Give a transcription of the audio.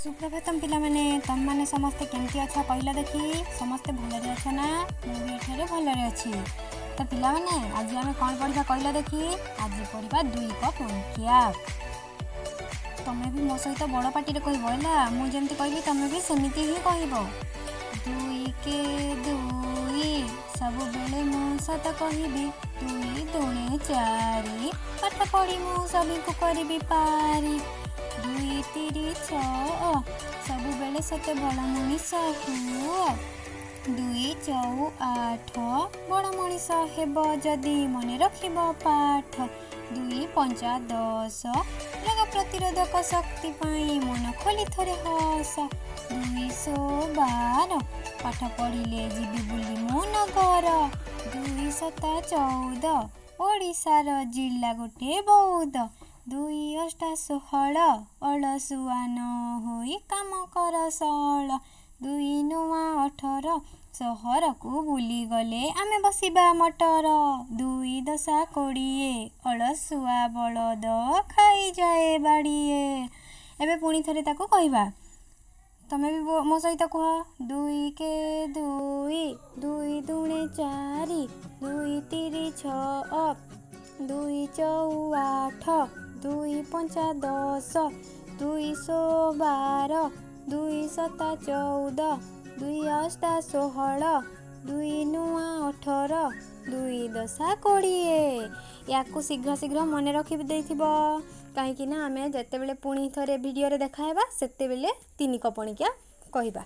ସୁପ୍ରଭାତମ ପିଲାମାନେ, ତମମାନେ ସମସ୍ତେ କେମିତି ଅଛ କହିଲ ଦେଖି? ସମସ୍ତେ ଭଲରେ ଅଛ ନା? ମୁଁ ବି ଏଠାରେ ଭଲରେ ଅଛି। ତ ପିଲାମାନେ, ଆଜି ଆମେ କ'ଣ ପଢ଼ିବା କହିଲ ଦେଖି? ଆଜି ପଢ଼ିବା ଦୁଇକ ପଣିକିଆ। ତମେ ବି ମୋ ସହିତ ବଡ଼ ପାଟିରେ କହିବ, ହେଲା? ମୁଁ ଯେମିତି କହିବି ତମେ ବି ସେମିତି ହିଁ କହିବ। ଦୁଇ କେ ଦୁଇ, ସବୁବେଳେ ମୁଁ ସତ କହିବି। ଦୁଇ ଦୁଣେ ଚାରି, ପାଠ ପଢ଼ି ମୁଁ ସଭିଙ୍କୁ କରିବି ପାରି। ଦୁଇ ତିରି ଛଅ, ସବୁବେଳେ ସତେ ବଡ଼ ମଣିଷ ହୁଅ। ଦୁଇ ଚଉ ଆଠ, ବଡ଼ ମଣିଷ ହେବ ଯଦି ମନେ ରଖିବ ପାଠ। ଦୁଇ ପଞ୍ଚା ଦଶ, ରୋଗ ପ୍ରତିରୋଧକ ଶକ୍ତି ପାଇଁ ମନ ଖୋଲି ଥରେ ହସ। ଦୁଇ ଶହ 12, ପାଠ ପଢ଼ିଲେ ଯିବି ବୁଲି ମୁଁ ନଗର। ଦୁଇ ସତା 14, ଓଡ଼ିଶାର ଜିଲ୍ଲା ଗୋଟେ ବୌଦ୍ଧ। ଦୁଇ ଅଷ୍ଟା 16, ଅଳସୁଆ ନ ହୋଇ କାମ କର ସଅଳ। ଦୁଇ ନୂଆ 18, ସହରକୁ ବୁଲିଗଲେ ଆମେ ବସିବା ମଟର। ଦୁଇ ଦଶା 20, ଅଳସୁଆ ବଳଦ ଖାଇଯାଏ ବାଡ଼ିଏ। ଏବେ ପୁଣି ଥରେ ତାକୁ କହିବା, ତମେ ବି ମୋ ସହିତ କୁହ। ଦୁଇ କେ ଦୁଇ, ଦୁଇ ଦୁଣେ ଚାରି, ଦୁଇ ତିରି ଛଅ, ଦୁଇ ଚଉ ଆଠ, ଦୁଇ ପଞ୍ଚା ଦଶ, ଦୁଇ ଶହ 12, ଦୁଇ ସତା 14, ଦୁଇ ଅଷ୍ଟା 16, ଦୁଇ ନୂଆ 18, ଦୁଇ ଦଶା 20। ୟାକୁ ଶୀଘ୍ର ଶୀଘ୍ର ମନେ ରଖି ଦେଇଥିବ, କାହିଁକି ନା ଆମେ ଯେତେବେଳେ ପୁଣି ଥରେ ଭିଡ଼ିଓରେ ଦେଖାହେବା ସେତେବେଳେ ତିନିକ ପଣିକିଆ କହିବା।